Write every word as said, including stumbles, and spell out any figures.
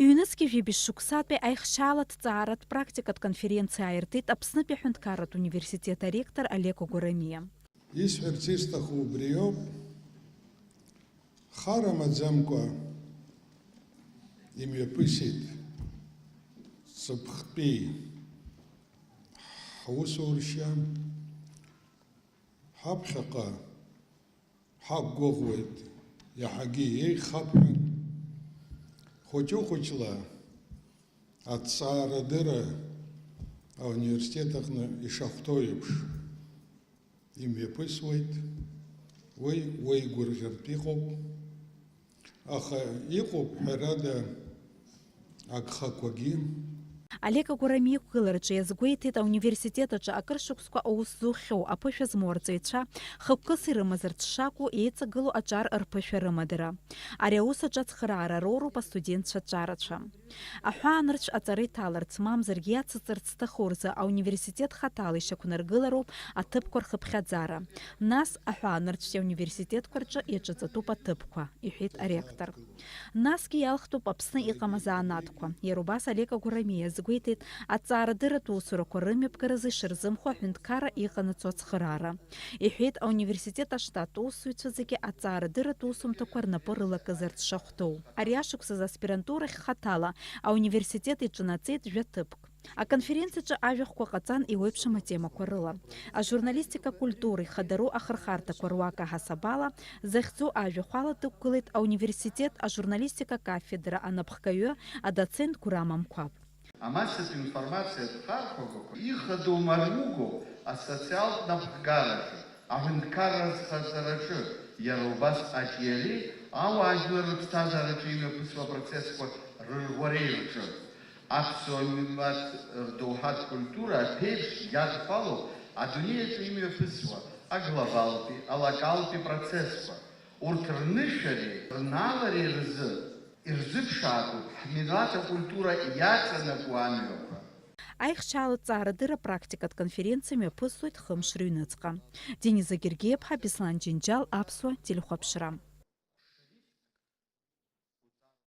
Ҩнызқьи жәибжь шықәсатәи аихшьаалатә ҵааратә практикатә конференциа ааиртит Аԥснытәи аҳәынҭқарратә университет аректор Олег Агәарамиа. Исҳәарц исҭаху убриоуп, хара маӡамкәа имҩаԥысит ҵыԥхтәи ҳусуршьа, ҳаԥхьаҟа ҳақәгәыӷуеит, иаҳагьы еиӷьхап ҳәа, хәыҷы-хәыҷла аҭҵаарадырра ауниверситет аҟны ишахәҭоу еиԥш имҩаԥысуеит. Уи уеигәырӷьартә иҟоуп. Аха иҟоуп, ҳәарада, агхақәагьы. Олег Агәарамиа иқәгылараҿы иазгәеиҭеит, ауниверситет аҿы акыр шықәсқәа аус зухьоу, аԥышәа змоу арҵаҩцәа хықәкыс ирымазарц шакәу еиҵагылоу аҿар рԥышәа рымадара. Ари аус аҿы ацхыраара роуроуп астудентцәа аҿарацәа. Аҳәаанырцә аҵара иҭаларц, мамзаргьы иацыҵырц зҭаху рзы ауниверситет хаҭала ишьақәнаргылароуп аҭыԥқәа рхыԥхьаӡара. Нас аҳәаанырцәтәи ауниверситетқәа рҿы иаҿаҵатәуп аҭыԥқәа, иҳәеит аректор. Насгьы иалхтәуп Аԥсны иҟам азанааҭқәа. Иара убас Олег Агәарамиа иазгәеиҭеит, аҭҵаарадырратә усурақәа рымҩаԥгаразы ишырзымхо аҳәынҭқарра иҟанаҵо ацхыраара. Иҳәеит, ауниверситет аштат усзуҩцәа зегьы аҭҵаарадырратә усумҭақәа рнапы рылакызарц шахәҭоу. Ари ашықәсазы аспирантурахь хаҭала ауниверситет иҿанаҵеит жәа ҭыԥк. Аконференциаҿы ажәахәқәа ҟаҵан еиуеиԥшым атемақәа рыла. Ажурналистика акультура ихадароу ахырхарҭақәа руак аҳасабала захьӡу ажәахә ала дықәгылеит ауниверситет ажурналистика кафедра анапхгаҩы, адоцент Гәырам Амқәаб. Амассатә информациатә хархәагақәа ихадоу маруугоу асоциалтә напхгараҿы, аҳәынҭқарра азхаҵараҿы, иара убас аҿиареи ауаажәлар рыԥсҭазаараҿы имҩаԥысуа апроцессқәа рырӷәӷәареи рҿы, аԥсуа милаҭ рдоуҳатә культура аԥеиԥш иадҳәалоу адунеи аҿы имҩаԥысуа аглобалтәи, алокалтәи процессқәа, урҭ рнышәареи рналареи рзы ирзыԥшаатәуп ҳмилаҭ акультура иаҵанакуа амҩақәа. Аихшьаалатә ҵаарадырра практикатә конференциа мҩаԥысуеит хымш рыҩныҵҟа. Дениза Гергиеԥҳа, Беслан Џьынџьал, Аԥсуа телехәаԥшра.